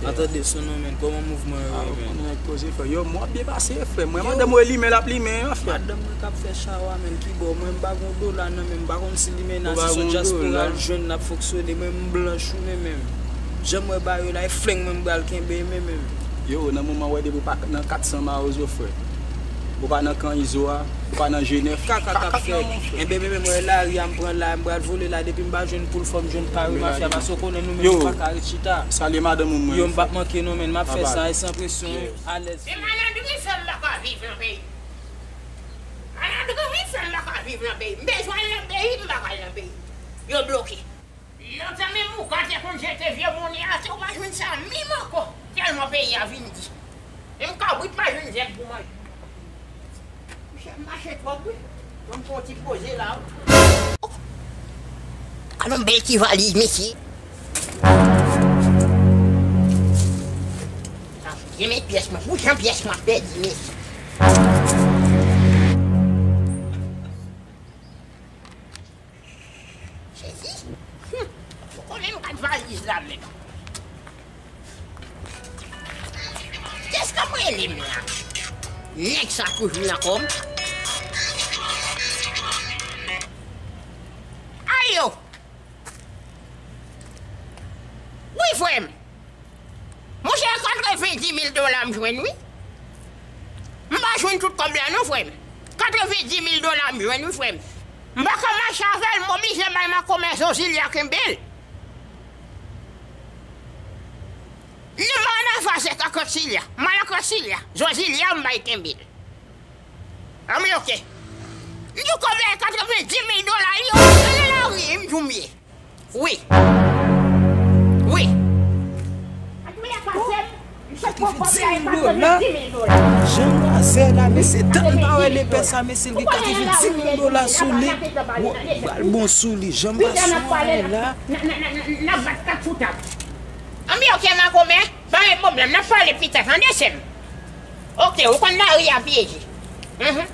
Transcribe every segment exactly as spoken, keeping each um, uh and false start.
Antande sou nou, men, kòman mouvman yo ye, men? Konnen nèg poze, frè. Yo, mwen ap byen pase, frè. Mwen, madanm mwen limen, l ap limen, an, frè. Madanm mwen k ap fè chawa, men, ki bò? Mwen, m pa gon dola nan men m, m pa konn si li menase, se yon dyaspora l jwenn l ap fonksyone. Mwen, m blanch wi, men, men. Jan m wè bagay yo la, e fleng mwen m pral kenbe, men, men. Yo, nan moman wè depi w pa nan kat san Mawozo, frè. Ou pa nan kan Izo a, ou pa nan Jenèf. Kaka k ap fèt. Enben, men, men, mwen, lari a, m pran la, m pral vole la, depi m pa jwenn poul, fò m jwenn kare mafya, paske w konnen nou menm, nou pa ka ret chita. Salye madanm ou, mwen. Yo, m p ap manke non, men, m ap fè sa, e san presyon, alèz. Se malandri fè m pa ka viv nan peyi. Malandri wi fè m pa ka viv nan peyi. M bezwen al nan peyi, m pa ka al nan peyi. Yo bloke. Lontan menm ougan te konn jete vye monnen atè, ou pa jwenn sa menm ankò. Tèlman peyi a vin di. Menm kabrit pa jwenn zèb pou manje. Misye mache twòp wi. Ban m fè yon ti poze la wi. Oh! Gade yon bèl ti valiz, mesye. Sa fouti men pyès mwen. Pou jan pyès mwen pèdi, mesye. Sezi? Hum. Ou konnen m gad valiz la menm. Kiyès k ap rele m la? Nèg sa toujou nan kò m. Ayo! Wi, frè m. Monchè, katrevendimil dola m jwenn, wi. M pa jwenn tout kòb la, non, frè m. Katrevendimil dola m jwenn, wi, frè m. M pa ka mache avè l, m oblije bay makomè Zozilya kenbe l. Non, m pa nan afa se Kakòt Silya. M al nan Kakòt Silya. Zozilya, m bay kenbe l. Anben, oke. M di w kòb la e katrevendimil dola, li yo, nan lari, m di w m ye. Wi. Wi. Katrevendimil dola. Jan razè la, mesye, dat m pa wè lepè sa, mesye, li gen katrevendimil dola sou li. Wo, pral bon sou li, jan m pa swen la. Anben, oke, makomè, pa gen pwoblèm, n ap pale pita, tande, sè m. Oke, ou konn lari a pyeje. Mhm.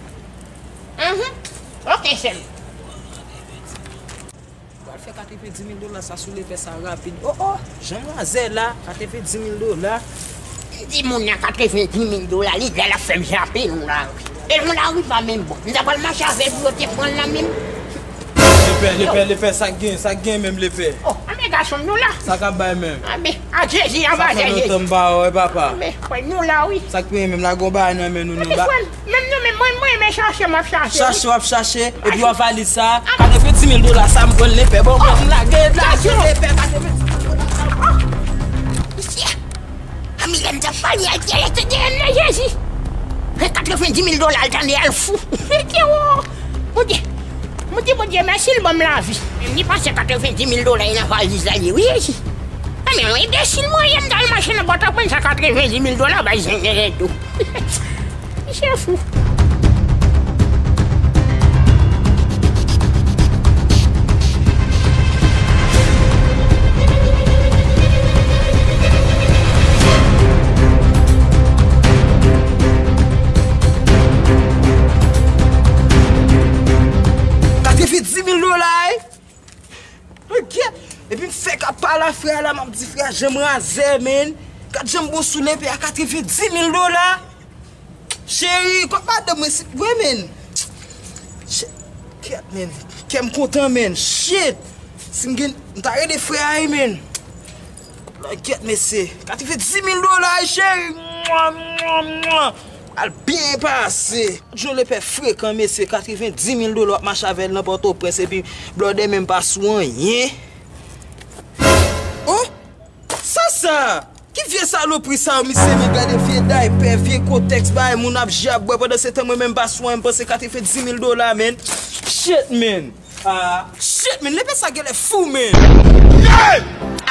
Mhm. Oke, sè m. Pral fè katrevendimil dola sa sou lepè sa rapid. Oh, oh, jan razè la, katrevendimil dola. M di moun nan katrevendimil dola, li di l ap fè m jape nou lari. E nou lari pa menm bò. M ta pral mache avè l pou yo te pran l la menm. Lepè, lepè, lepè, sa k gen, sa k gen menm, lepè? Oh, anben gason m, nou la. Sa k ap bay menm? Anben, ak Jezi, anba Jezi. Sa fè lontan m pa wè, papa. Anben, frè, nou la, wi. Sa k gen menm, la gon bagay nan men nou, nou ba. Menm nou menm, mwen, mwen, men chache, m ap chache, wi. Chache, w ap chache, epi w ap valiz sa, katrevendimil dola sa, m pran l lepè, bon, mwen, m lage l la, lepè, katrevendimil dola sa. Mesye, anben lè m t ap pale a, l te rete dèyè m nan, Jezi. Fè katrevendimil dola, l tande, al fou. Bondye, Bondye, Bondye, mèsi, l ban m lavi. Menm li pase katrevendimil dola, li nan valiz la, li, wi, Jezi. Anben, yon enbesil mwen ye, m t al mache nan Pòtoprens a katrevendimil dola, bay zenglen tou. Misye fou. Katrevendimil dola, wi. Epi m fèk ap pale a frè a la, m ap di frè a, jan m razè, men. Gad jan m bon sou lepè a, katrevendimil dola. Cheri, kot madanm mwen, silvouplè, men. Kèt, men. Kè m kontan, men. Shit. Si m gen, m ta rele frè a, wi, men. Lòt kèt, mesye. Katrevendimil dola, wi, cheri. Mwa, mwa, mwa. Al byen pase. Jan lepè frekan, mesye, katrevendimil dola w ap mache avè l nan Pòtoprens epi blòdè menm pa sou anyen. Oh! Sa sa? Ki vye salopri sa yo, misye, men gade vye daypè, vye kotèks, bagay moun ap jwe ap bwè pandan se tan mwen menm pa sou anyen, m panse katrevendimil dola, men. Shit, men. Ah, shit, men, lepè sa genlè fou, men. Yeah!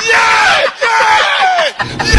Yeah! Yeah!